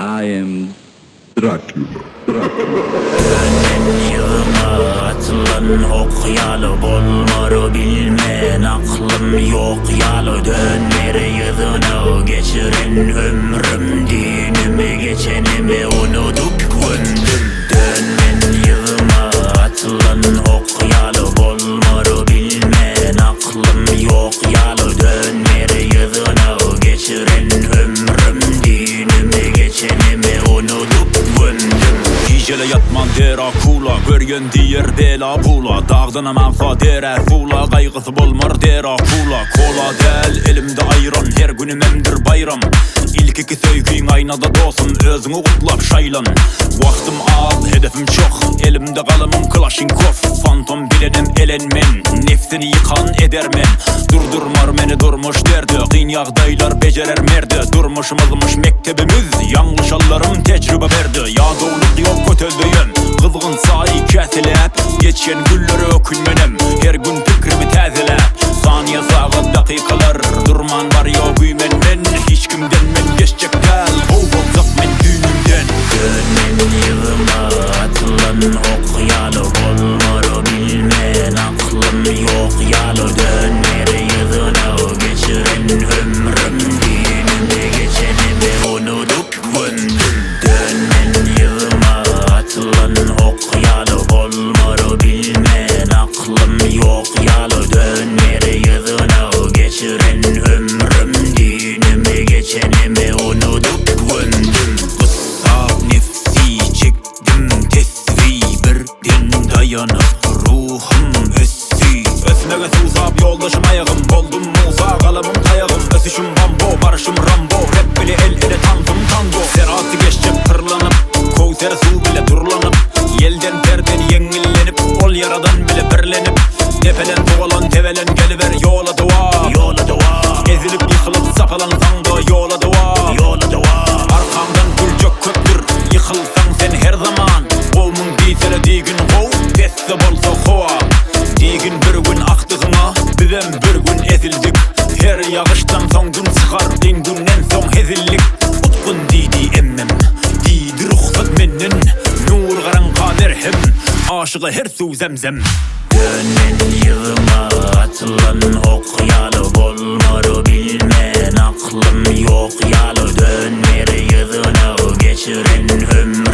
I am Dracula. Dracula. Dönen ýygyma atylan ok ýaly bolmary bilmen aklym ýok ýaly döneri yzyna geçiren ömrüm düýnümi geçenimi unudyp gömdüm Dönen ýygyma atylan ok ýaly bolmary bilmen aklym ýok ýaly döneri yzyna geçiren ömrüm düýnümi geçenimi unudyp gömdüm. Gijele ýatman dera kula, Görýän diýer bela bula, Dagdanam agsa derä sula, Gaýgysy bolmar dera kula. Kola däl, elimde aýran, Her günümemdir baýram. Ilkiki söýgiň aýnada dosum, Özüňi gutlap şaýlan. Wagtym az, hedefim çoh, Elimde galamym Kalaşnikow. Fantom bilenem elen men, Nebsini ýykan edermen. Durdurmar meni durmuş derdi, Kyn ýagdaýlar bejerer merdi. Durmuşymyzmyş mekdebimiz, Ýalňyşanlarym tejribe berdi. Ýadawlyk ýok köteldeýem, Gyzgyn çaý käseläp, Geçen günlere ökünmenem, Her gün pikrimi täzeläp. Saniýe, sagat, dakykalar, Durman barýa güýmen men, Hiç kimden men geçjek däl, Gowy boljak men düýnümden. Dönen ýygyma atylan ok ýaly bolmary bilmen aklym ýok ýaly döneri yzyna geçiren ömrüm düýnümi geçenimi unudyp gömdüm Dönen ýygyma atylan ok ýaly bolmary bilmen aklym ýok ýaly döneri yzyna geçiren ömrüm düýnümi geçenimi unudyp gömdüm Gyssap nefsi çekdim tesbi birden daýanyp ruhum ösdi. Ösmege suwsap ýoldaşym aýagym boldum Musa galamym taýagym ösüşim bambo baryşym Rambo rep bile el ele tansym tango Seraty geçjek pyrlanyp Köwser suw bile durlanyp Ýelden perden ýeňillenip ol ýaradan bile birlenip Depelen togalan tebelen geliber ýola dowam Ýola dowam. Ezilip ýykylyp sapalansaňda ýola dowam Ýola dowam. Arkaňdan güljek köpdür ýykylsaň sen her zaman Gowmyň diýsene diýgin gow pesde bolsa howa Diýgin bir gün akdygyňa bizem bir gün ezildik Her ýagyşdan soň gün çykar kyn günden soň hezillik Utgun diýdi emmem diýdi rugsat menden Nur garaňka merhem aşyga her suw zemzem. Dönen ýygyma atylan ok ýaly bolmary bilmen aklym ýok ýaly döneri yzyna geçiren ömrüm.